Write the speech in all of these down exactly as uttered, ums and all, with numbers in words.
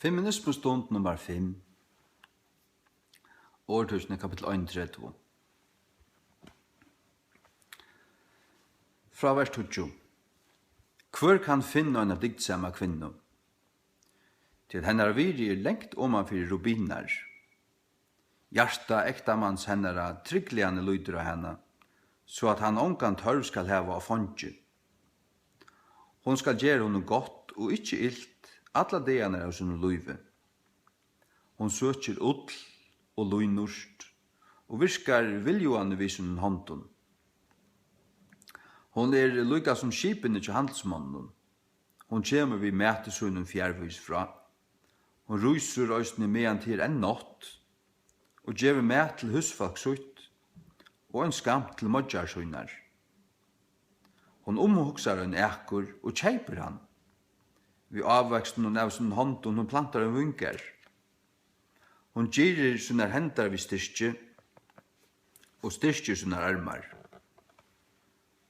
Feminismustund nummar fimm. Orðtøkini, kapittul einogtretivu. Frá vers tíggju. Hvør kann finna eina dygdsama kvinnu? Tí at hennara virði er langt oman fyri rubinar. Hjarta ektamanns hennara tryggliga lýtur á hana, so at hann ongan tørv skal hava á fongin. Hon skal gera honum gott og ikki ilt allar dagarnar av sínum lívi. Hon søkir ull og línurt og virkar viljugan við sínum hondum. Hon er líka sum skipini hjá handilsmonnunum. Hon kemur við mati sínum fjarvegis frá. Hon rísur eisini, meðan tað er enn nátt, og gevur mat til húsfólk sítt og ein skammt til moyggjar sínar. Hon umhugsar ein akur og keypir hann. Við ávøkstinum av sínum hondum hon plantar ein víngarð. Hon girðir sínar hendar við styrki og styrkir sínar armar.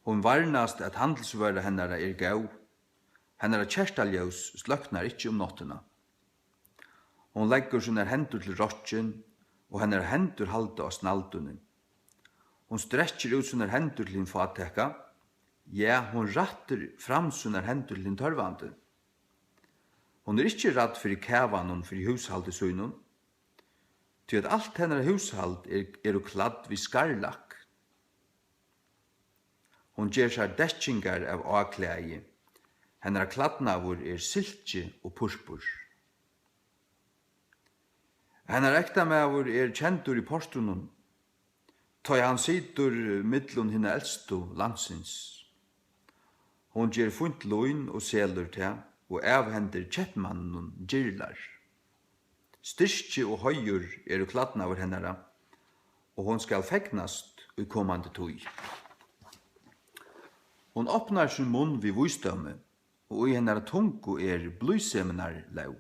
Hon varnast, at handilsvøra hennara er góð. Hennara kertaljós sløknar ikki um náttina. Hon leggur sínar hendur til rokkin, og hennara hendur halda á snælduni. Hon strekkir út sínar hendur til hin fátæka, ja, hon rættir fram sínar hendur til hin tørvandi. Hon er ikki rædd fyri kavanum fyri húshaldi sínum, tí at alt hennara húshald er, eru kladd við skarlakk. Hon ger sær dekkingar av áklæði, hennara klædnaður er silki og purpur. Hennara ektamaður er kendur í portrunum, tá ið hann situr millum hinna elstu landsins. Hon ger fínt lín og selur tað og avhendir keypmanninum girðlar. Styrki og heiður eru klædnaður hennara, og hon skal fegnast í komandi tíð. Hon opnar sín munn við vísdómi, og í hennara tungu er blíðseminnar lóg.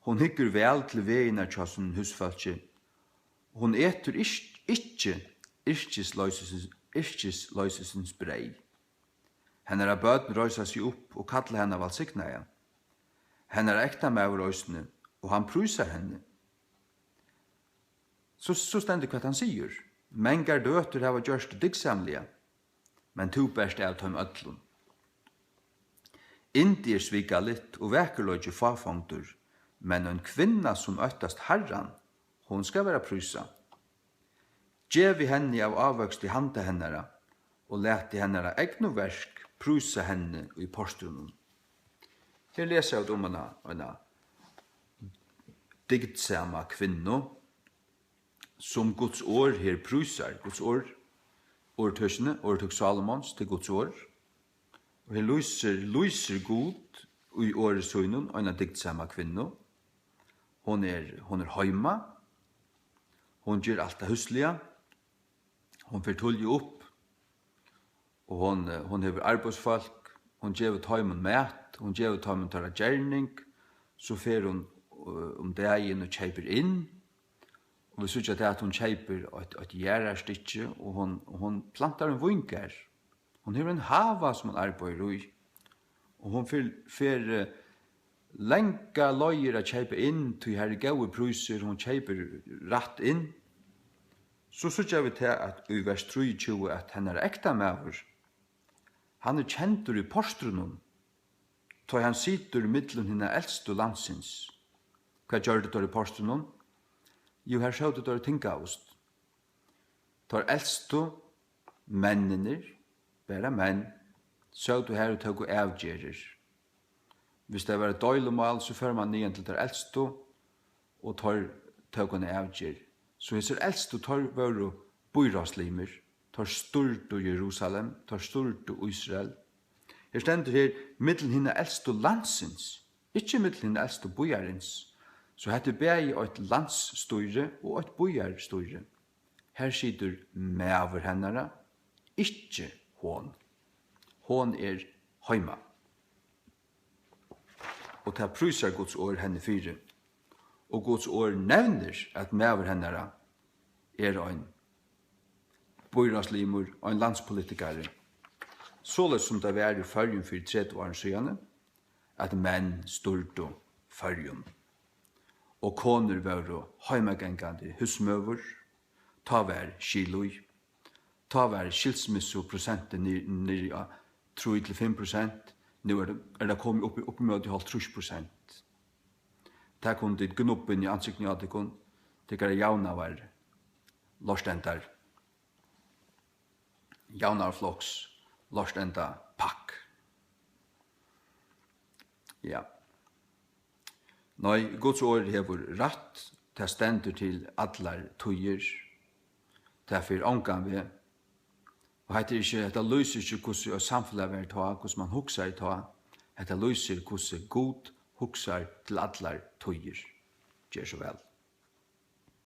Hon hyggur væl til vegirnar hjá sínum húsfólki. Hon etur ikki, ikki yrkisloysisins, yrkisloysisins breyð. Hennara børn reisa seg upp og kalla hana vælsignaða. Hennara ektamaður eisini, og hann prísar henni. So, so stendur, hvat hann sigur: Mangar døtur hava gjørt teg dygdsamliga, men tú bert av teim øllum. Yndi er svikaligt og vakurleiki fáfongdur, men ein kvinna, sum óttast Harran, hon skal vera prísað. Gevið henni av ávøksti handa hennara, og latið hennara egnu verk prísa henni í portrunum. Her lesa vit um eina, eina dygdsama kvinnu, sum Guds orð her prísar. Guds orð, orðtøkini, orðtøk Salomons, tað er Guds orð. Og her lýsir, lýsir Gud í orði sínum eina dygdsama kvinnu. Hon er, hon er heima. Hon ger alt tað húsliga. Hon fer tíðliga upp, og hon, eh, hon hevur arbeiðsfólk. Hon gevur teimum mat, hon gevur teimum teirra gerning. So fer hon, eh, um dagin og keypir inn. Og vit síggja tað, at hon keypir eitt, eitt jarðarstykki, og hon, og hon plantar ein víngarð. Hon hevur ein hava, sum hon arbeiðir í, og hon fer, fer, eh, langar leiðir at keypa inn, tí har eru góðir prísir, hon keypir rætt inn. So síggja vit tað, at í vers trýogtjúgu, at hennara ektamaður, hann er kendur í portrunum, tá hann situr millum hinna elstu landsins. Hvat gjørdu teir í portrunum? Jú, har sótu teir og tingaðust. Teir elstu menninir, bara menn, sótu har og tóku avgerðir. Hvis tað var eitt deilumál, so fór mann niðan til teir elstu, og teir tóku eina avgerð. So hesir elstu, teir vóru býráðslimir, teir stýrdu Jerusalem, teir stýrdu Ísrael. Her stendur her, millum hinna elstu landsins, ikki millum hinna elstu býarins. So hetta er bæði eitt landsstýri og eitt býarstýri. Har situr maður hennara, ikki hon. Hon er heima. Og tað prísar Guds orð henni fyri. Og Guds orð nevnir, at maður hennara er ein býráðslimur, ein landspolitikari. Soleiðis sum tað var í Føroyum fyri tretivu árum síðani, at menn stýrdu Føroyum. Og konur vóru heimagangandi húsmøður. Tá var skil í. Tá var skilsmissuprosentið ni-, niðri á trý til fimm prosent. Nú er tað, er tað komið upp í, upp ímóti hálvtrýss prosent. Tað kunnu tit gnubba inn í ansiktini á tykkum, tykkara javnaðar, lortendar, javnaðarfloks, lortenda pakk. Ja. Nei, Guds orð hevur rætt, tað stendur til allar tíðir. Tað fer ongan veg. Og hetta er ikki, hetta lýsir ikki, hvussu eitt samfelag var tá, hvussu mann hugsaði tá. Hetta lýsir, hvussu Gud hugsar til allar tíðir. Ger so væl.